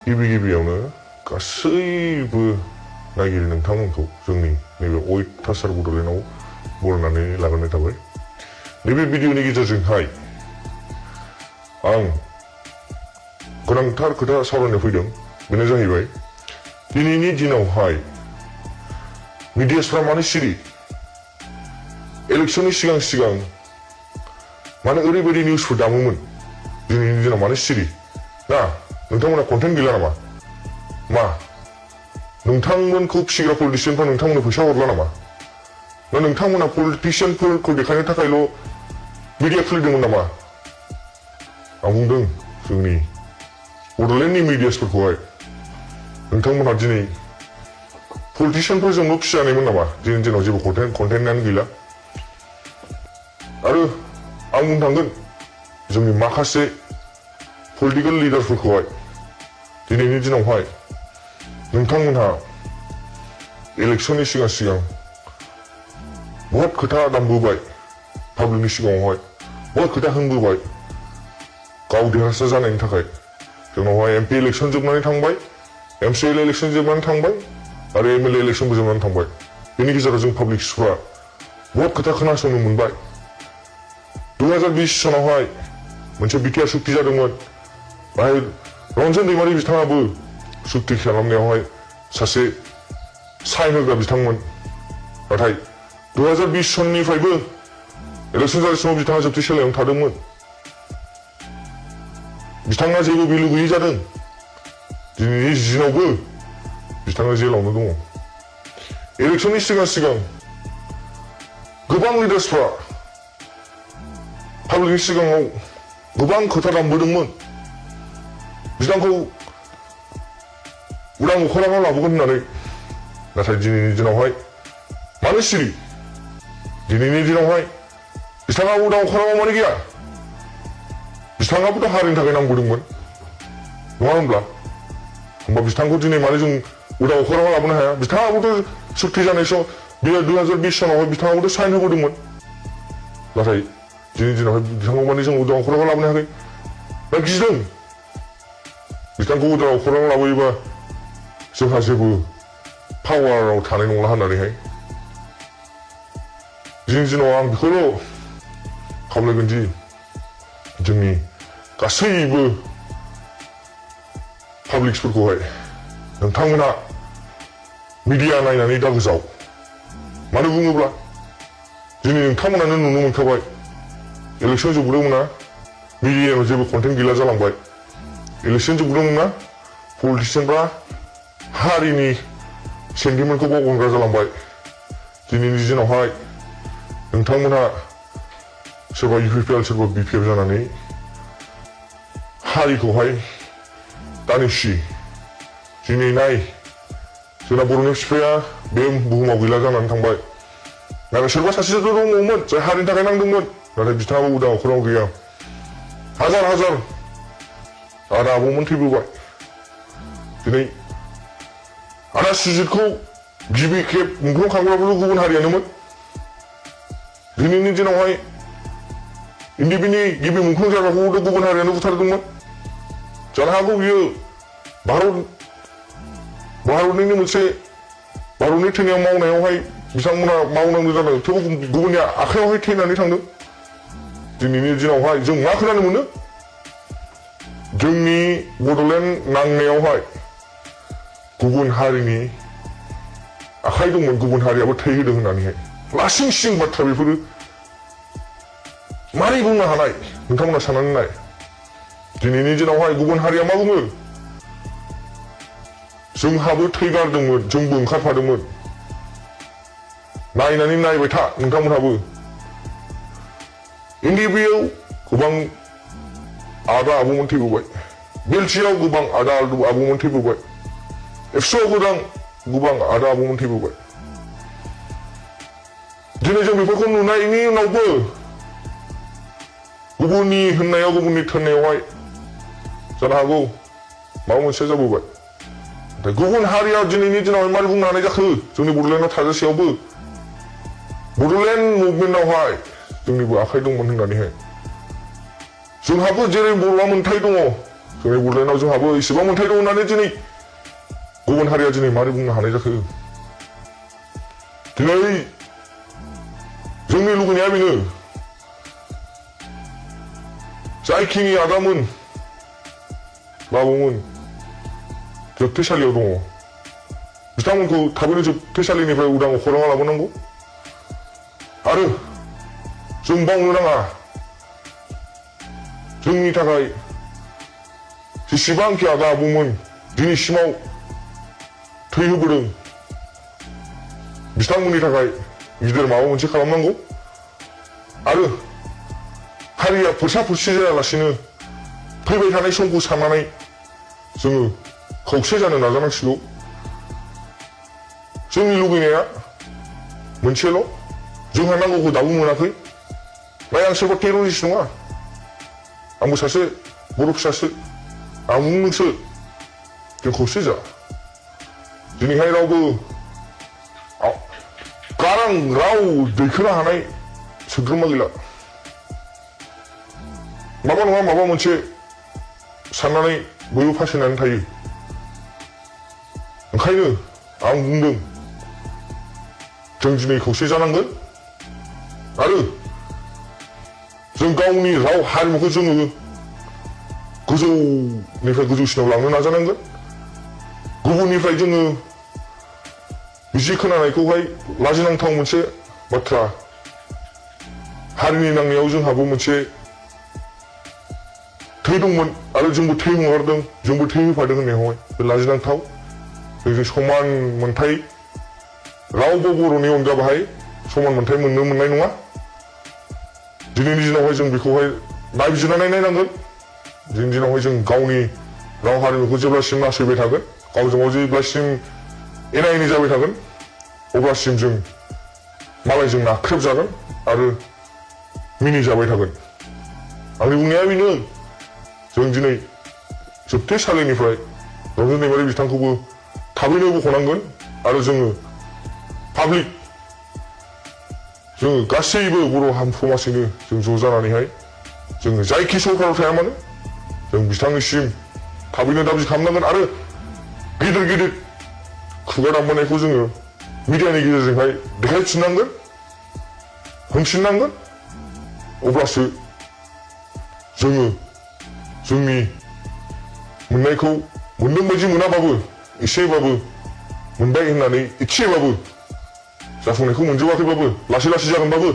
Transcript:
गिबियावनो गासैबो नायगिरि नोंथांमोनखौ जोंनि नैबे अयथासार बड'लेण्डआव बरायनानै लाग्रोनाय थाबाय। नैबे भिडिअनि गेजेरजोंहाय आं गोनांथार खोथा सावरायनो फैदों। बेनो जाहैबाय दिनैनि दिनावहाय मिडियासफ्रा मानो सिरि? इलेक्शननि सिगां मानो ओरैबायदि निउसफोर दामोमोन, दिनैनि दिनाव मानो सिरि? ना नोंथांमोना कन्टेन्ट गैला नामा? मा नोंथांमोनखौ फिसिग्रा पलिटिशियानफ्रा नोंथांमोननो फैसा हरला नामा? ना नोंथांमोना पलिटिशियानफोरखौ देखायनो थाखायल' मिडिया खुलिदोंमोन नामा? आं बुंदों जोंनि बड'लेण्डनि मिडियासफोरखौहाय नोंथांमोनहा दिनै पलिटिशियानफोरजोंल' फिसिजानायमोन नामा? दिनैनि दिनाव जेबो कन्टेन्टआनो गैला। आरो आं बुंनो थांगोन जोंनि माखासे पलिटिकेल लिडारफोरखौहाय दिनैनि दिनावहाय नोंथांमोनहा इलेक्शननि सिगां बहुत खोथा दामबोबाय, पाब्लिकनि सिगाङावहाय बहुत खोथा होनबोबाय गाव देरहासार जानायनि थाखाय। जोंनावहाय एमपि इलेक्शन जोबनानै थांबाय, एमसिएल इलेक्शन जोबनानै थांबाय आरो एमएलए इलेक्शनबो जोबनानै थांबाय। बेनि गेजेराव जों पाब्लिकफ्रा बहुत खोथा खोनासंनो मोनबाय। 2020 सनावहाय मोनसे बिटिआर सुक्ति जादोंमोन, बाहाय रन्जन दैमारि बिथाङाबो सुक्ति खालामनायावहाय सासे साइन होग्रा बिथांमोन। नाथाय 2020 सननिफ्रायबो इलेक्शन जानाय समाव बिथाङा जोबथेसालियावनो थादोंमोन। बिथाङा जेबो भेलु गैयै जादों। दिनैनि दिनावबो बिथाङा जेलावनो दङ। इलेक्शननि सिगां गोबां लिडार्सफ्रा पाब्लिकनि सिगाङाव गोबां खोथा दामबोदोंमोन। बिथांखौ उदां अख्राङाव लाबोगोन होननानै। नाथाय दिनैनि दिनावहाय मानो सिरि? दिनैनि दिनावहाय बिथाङा उदां अख्राङाव मानो गैया? बिथाङाबोथ' हारिनि थाखाय नांबोदोंमोन, नङा होनब्ला? होमबा बिथांखौ दिनै मानो जों उदां अख्राङाव लाबोनो हाया? बिथाङाबोथ' सुक्ति जानाय समाव बे 2020 सनावहाय बिथाङाबोथ' साइन होबोदोंमन। नाथाय दिनैनि दिनावहाय बिथांखौ माने जों उदां अख्राङाव लाबोनो हायाखै? दा गिदों। बिथांखौ उदां अख्राङाव लाबोयोबा जोंहा जेबो पावाराव थानाय नंला होननानैहाय। दिनैनि दिनाव आं बेखौल' खावलायगोन दि जोंनि गासैबो पाब्लिक्सफोरखौहाय नोंथांमोना मिडिया नायनानै दा गोजाव। मानो बुङोब्ला दिनै नोंथांमोनानो नुनो मोनखाबाय इलेक्शन जोबदोंमोनना मिडियायाव जेबो कन्टेन्ट गैला जालांबाय। इलेक्शन जोबदोंमोनना पलिटिशियानफ्रा हारिनि सेन्टिमेन्टखौ बावगारग्रा जालांबाय। दिनैनि दिनावहाय नोंथांमोनहा सोरबा इउपिपिएल सोरबा बिपिएफ जानानै हारिखौहाय दानेसि। दिनै नाय जोंना बर'नि बिफाया बे बुहुमाव गैला जानानै थांबाय। नाथाय सोरबा सासेथ' दङमोन जाय हारिनि थाखाय नांदोंमोन, नाथाय बिथाङाबो उदां अख्राङाव गैया। हाजार आदा आबौमोन थैबोबाय। दिनै आदा सुजितखौ गिबि खेब मुंख्लं गुबुन हारियानोमोन। दिनैनि दिनावहाय इन्डिपेन्डनि गिबि मुंख्लं जाग्राखौबो गुबुन हारियानो बुथारदोंमोन। जानो हागौ बियो भारतनिनो मोनसे भारतनि थैनायाव मावनायावहाय बिथांमोना मावनांगौ जादों, थेवबो गुबुननि आखायावहाय थैनानै थांदों। दिनैनि दिनावहाय जों मा खोनानो मोनो? जोंनि बड'लेण्ड नांनायावहाय गुबुन हारिनि आखाइ दंमोन, गुबुन हारियाबो थै होदों होननानैहाय। लासिं सिं बाथ्रा बेफोरो। मारै बुंनो हानाय नोंथांमोना साननानै नाय। दिनैनि दिनावहाय गुबुन हारिया मा बुङो? जोंहाबो थै गारदोंमोन, जोंबो ओंखारफादोंमोन। नायनानै नायबाय था नोंथांमोनहाबो। एनडिएफबिआव गोबां आदा आबौमोन थैबोबाय, बेलजियाव गोबां आदा आबौमोन थैबोबाय, एबसुआव गोबां आदा आबौमोन थैबोबाय। दिनै जों बेफोरखौ नुनायनि उनावबो गुबुननि होननायाव गुबुननि थोननायावहाय जानो हागौ माबा मोनसे जाबोबाय। नाथाय गुबुन हारिया दिनैनि दिनाव मारै बुंनो हानाय जाखो? जोंनि बड'लेण्डआव थाजासेयावबो बड'लेण्ड मुभमेन्टआवहाय जोंनिबो आखाइ दंमोन होननानैहाय। जोंहाबो जेरै बर'आ मोन्थाय दङ जोंनि बड'लेण्डआव जोंहाबो इसेबां मोन्थाय दं होननानै दिनै गुबुन हारिया दिनै मारै बुंनो हानाय जाखो? दिनै जोंनि लुगैनाया बेनो जायखिनि आदामोन बाबुमोन जोबथेसालियाव दङ बिथांमोनखौ थाबैनो जोबथेसालिनिफ्राय उदां अखराङाव लाबोनांगौ आरो जों बावनो नाङा जोंनि थाखाय जेसेबांखि आदा आबौमोन दिनैसिमाव थै होबोदों बिथांमोननि थाखाय गिदिर माबा मोनसे खालामनांगौ आरो हारिया फोरसा फोरसि जायालासिनो फैबाय थानाय समखौ साननानै जोङो खौसे जानो नाजानांसिगौ जोंनि लुगैनाया मोनसेल' जोंहा नांगौखौ दाबो मोनाखै नाय आं सोरबा टेररिस्ट नङा आंबो सासे बर' फिसासो आं नोंसो जों खौसे जा दिनैहाय रावबो गारां राव दैखोनो हानाय सोद्रोमा गैला माबा नङा माबा मोनसे साननानै बयबो फासायनानै थायो ओंखायनो आं बुंदों जों दिनै खौसे जानांगोन आरो जों गावनि राव हारिमुखौ जोङो गोजौनिफ्राय गोजौसिनाव लांनो नाजानांगोन गुबुननिफ्राय जोङो बिदि खोनानायखौहाय लाजिनांथाव मोनसे बाथ्रा हारिनि नांनायाव जोंहाबो मोनसे थै दंमोन आरो जोंबो थै हगारदों जोंबो थै होफादों होननायावहाय बे लाजिनांथाव जों समान मोनथाय रावबो बर'नि अनगा बाहाय समान मोनथाय मोननो मोननाय नङा दिनैनि दिनावहाय जों बेखौहाय नायबिजिरनानै नायनांगोन दिनैनि दिनावहाय जों गावनि राव हारिमुखौ जेब्लासिम नासयबाय थागोन गावजों गाव जेब्लासिम एना एनि जाबाय थागोन अब्लासिम जों मालायजों नाख्रेबजागोन आरो मिनिजाबाय थागोन आंनि बुंनाया बेनो जों दिनै जोबथेसालिनिफ्राय रन्जन दैमारि बिथांखौबो थाबैनो बख'नांगोन आरो जोङो पाब्लिक जोङो गासैबो बर' समाजैनो जों ज' जानानैहाय जोङो जायखि सरकाराव थाया मानो जों बिथांनिसिम थाबैनो दाबि खालामनांगोन आरो गिदिर गिदिर खुगा दामबोनायखौ जोङो मिडियानि गेजेरजोंहाय देखायफिननांगोन होनफिननांगोन अब्लासो जोङो जोंनि मोननायखौ मोनदों बायदि मोनाबाबो एसेबाबो मोनबाय होननानै एसेबाबो जाफुंनायखौ मोनजोबाखैबाबो लासै लासै जागोनबाबो